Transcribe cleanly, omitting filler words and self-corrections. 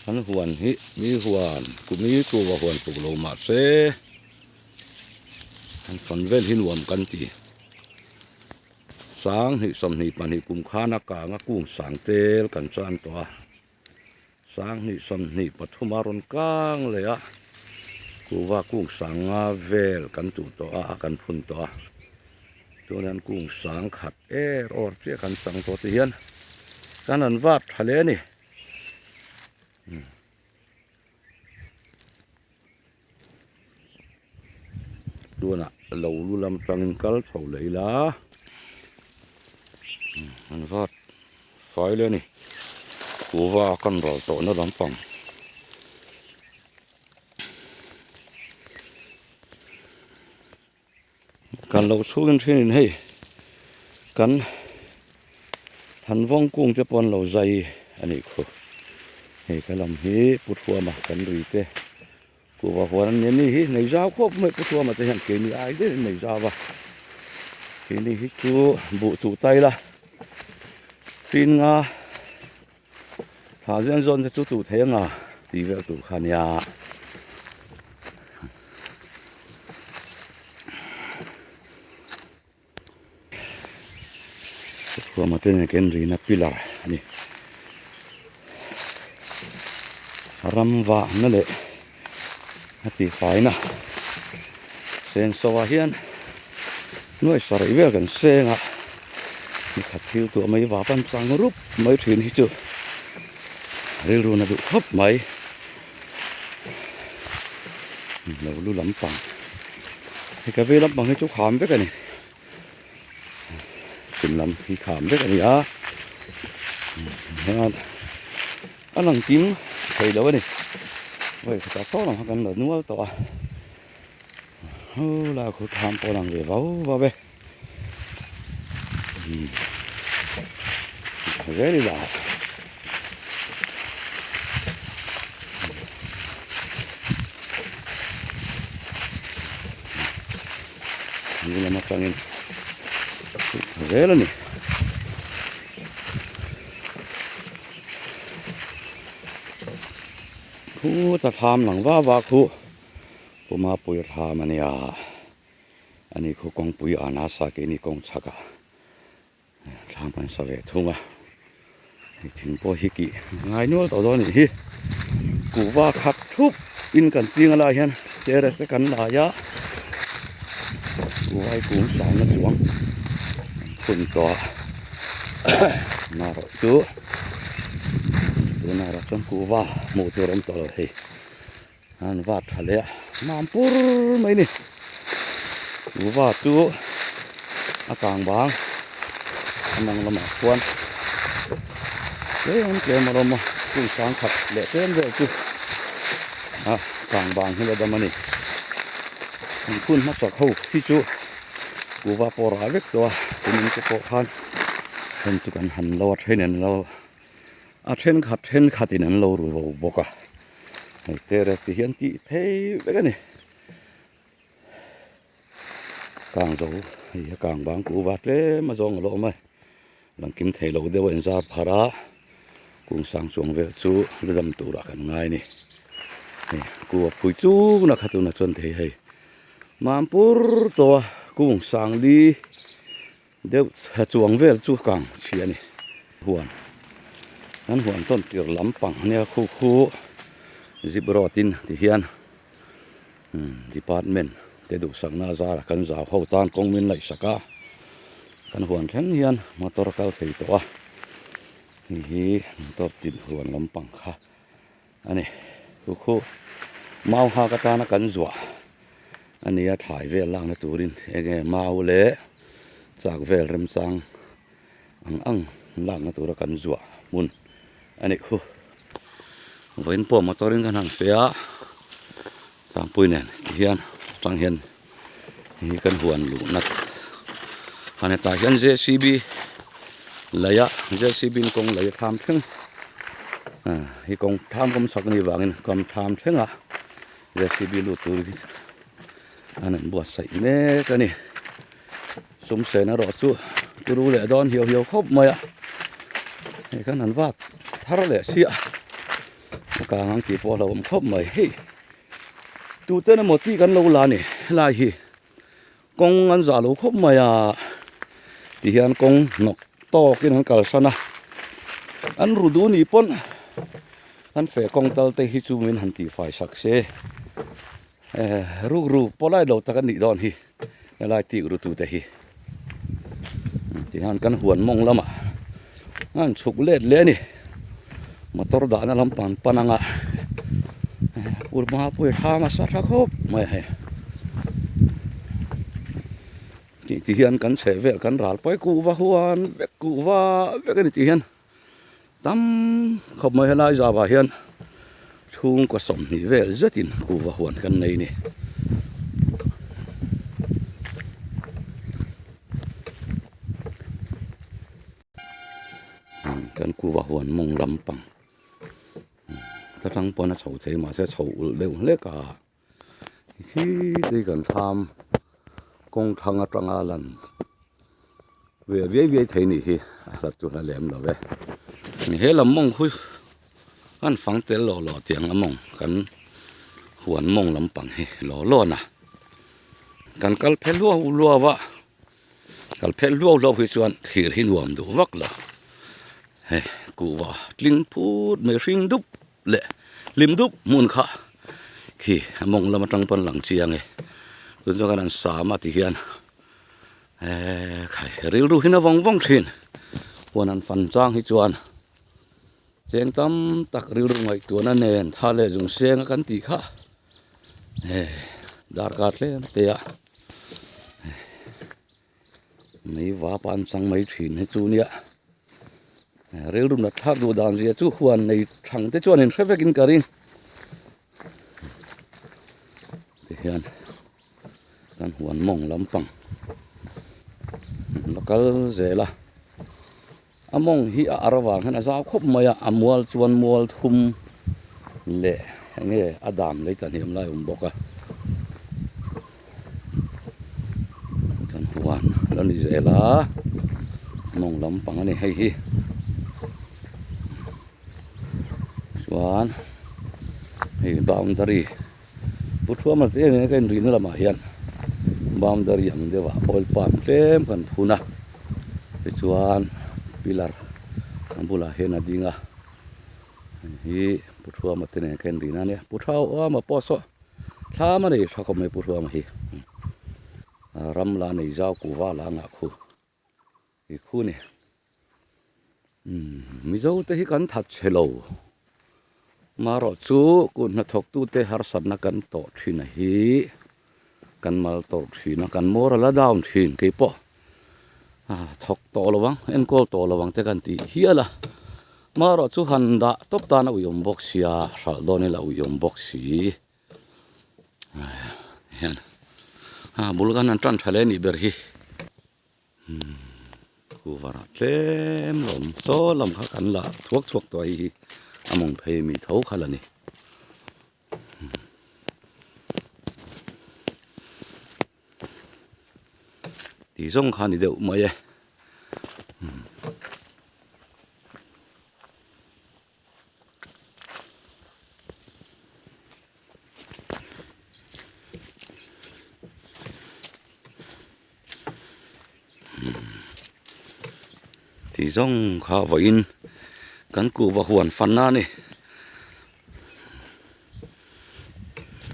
Kan huan hi mi huan kum hi kuva huan tuk lo mahse an fan vel hi nuam kan ti. Sanghnih 22 kum khana kanga kung sang tel kan chan tawh a. 20 23 a rawn kang leh a, kuhva kung sang nga vel kan tuh tawh a, kan phun tawh a, chuan kung sang khat er awr chiah kan chang tawh ti hian kan han vak tha hle a ni. Tunah lo lu lam tangin kal chho leh ila an vat fai leh a ni kuhva kan ral tawhna lampang kan lo chhungin thinin hei kan han vawng kung te pawh an lo zai a nih khu hei ka lam hi pu thuama kan ri te kuhva huan an ni a ni hi nei zau khawp mai pu thuama te hian keini ai daih an nei zau a keini hi chu buh tuh ta ila tin nga Thla zian zawn te chu tuh thei anga tih vel tur kha ania. Thuama te nen kan rina pillar a ni. Ram vahna leh a tihfaina senso ah hian nuai sarih vel kan seng a nikhat thil tuah mai vap an chang rup mai thin hi chu rilru na duh khawp mai lo lu lampang hei ka vei lampang hi chu kham vek a ni chhim lam hi kham vek a ni a hian a lang kim thei lo a ni vawi khatah sawn ang kha kan la nual tawh a hu lai khu tham pawh a lang ve vau vau e very loud Ni lam atangin zel a ni. Khu ta thlam lang va va khu puma pui thlam a nia ani khu kawngpui a nasa ke ni kawng chhak ah thlam kan sa ve thung a hei thing pawh hi kih ngai nual tawh dawn a nih hi kuhva khat thup in kan ching a lai hian terrace te kan lai a kuhva hi kung sangna chuang an phun tawh a marawh chu tunah erawh chuan kuhva hmuh tur a awm tawh lo hei an vat tha leh a mam pur mai a ni kuhva chu a kang bang a mawng lamah khuan tlem tlem a awm a kung sang khat leh tlem vel chu a kang bang hi la dam a ni an phun hmasak ho hi chu kuhva pawh rah vek tawh a kumin te pawh khan then chu kan han lo a then an lo a thenkhat thenkhatin an lo ru ro bawk a. Hei terrace te hian tih phei vek a ni kang zo hei a kang bang ku va tlem a zawng a lo awm a lang kim thei lo deuh a inzar phar a kung sang chuang vel chu la dam turah kan ngai a ni hei ku a phui chungna kha tuna chuan thei hei mampur chaw a kung sang li Deuh chuang vel chu kang chhia a ni. Huan an huan tawn tir lampang ania khu khu zip road in ti hian department te duhsakna a zarah kan zau ho tan kawng min laihsak a kan huan thleng hian motor a kal thei tawh a hei hi motor tin huan lampang kha a ni khu khu mau nghak atana kan zuah. A nia thlai vel lakna turin enge mau leh chak vel remchang ang ang lakna tura kan zuah hmun a nih khu. Vawiin pawh motor in kan han feh a tlangpui nen tihian atang hian hei kan huan luhna a hetah hian JCB lei a JCB in kawng lei a tham thleng hi kawng tham kawng chak a nih vangin kam tham thleng a. JCB lut tur hi an an buatsaih mek a ni sum sen erawh chu turu leh dawn hiau hiau khawp mai a hei khan an vak thar leh chiah. A kang ang tih pawh a hlauhawm khawp mai hei tuten emaw tih kan lo la a ni helai hi kawng an zah lo khawp mai a tihian kawng hnawk tawkin an kalsan a an ru duh nih pawn an feh kawng tal te hi chu min han tihfai sak se rukru pawh lai lo tak a nih dawn hi helai tih ru tute hi tihian kan huan mawng lamah an chhuk let leh a ni motor dahna lampang pan anga purhma pawh hi thlam a sa tha khawp mai a hei tih ti hian kan chheh vel kan ral pawi kuhva huan vek kuhva vek a ni tih hian tam khawp mai helai zauah hian chhungkaw 20 vel zetin kuhva huan kan nei a ni. Kan kuhva huan mawng lampang ta tang pawn a chho thei mahse a chho ulh deuh hlek a khi te kan thlam kawng thlang atanga lan ve viai viai thei nih hi a hlat chu hla lem lo e he lam mawng khu kan fang tel lawh lawh tiang a mawng kan huan mawng lampang hi law law na kan kal phel luau luau a. Kal phelh hluau hluau hi chuan thlir hi nuam duh vak lo. Hei kuhva tling phut mai hring dup leh hlim dup hmun kha khi a mawng lam atang pawn lang chiang e. Tun chuan kan han sam a ti hian eee khai rilru hi na vawng vawng thin. Huan han fan chang hi chuan cheng tam tak rilru ngaihtuahna nen tha leh zung seng a kan tih kha eee darkar tlem te ah. Mei vapa an chang mai thin hi chu nia rilru nat thlak duh dan zia chu huan nei thang te chuan in hre vekin ka ring tihian kan huan mawng lampang la kal zel a a mawng hi a ar avang hian a zau khawp mai a a mual chuan mual thum leh eng nge a dam lei ta hniam lai a awm bawk a kan huan a lo ni zel a mawng lampang a ni hei hi chuan hei boundary pu thuama te nen ka inrihna lamah hian boundary ang deuh ah oil palm tlem kan phun a tichuan pillar a bulah hian a ding a hei hi pu thuama te nen ka inrihna a nia pu thuama pawh saw thlam a nei tha khawp mai pu thuama hi ram la nei zau kuhva la ngah khu i khu ni. Mizo te hi kan that chhe lo marawh chu kut hnathawk tute harsatna kan tawh thin a hi kan mal tawrh thin a kan moral a down thin keipawh a thawk tawh lo ang enkawl tawh lo ang te kan tih hial a marawh chu han dah tawp tan a uiawm bawk sia hralh dawn ila uiawm bawk si hian a bul kan han tan tha leh a nih ber hi. Cover ah tlem lo awm saw lam kha kan la thuak thuak tawh a hei hi a mawng phei mi tho kha la ni. Tih zawng kha a ni deuh mai e. Tih zawng kha vawiin kan kuhva huan fan a ni.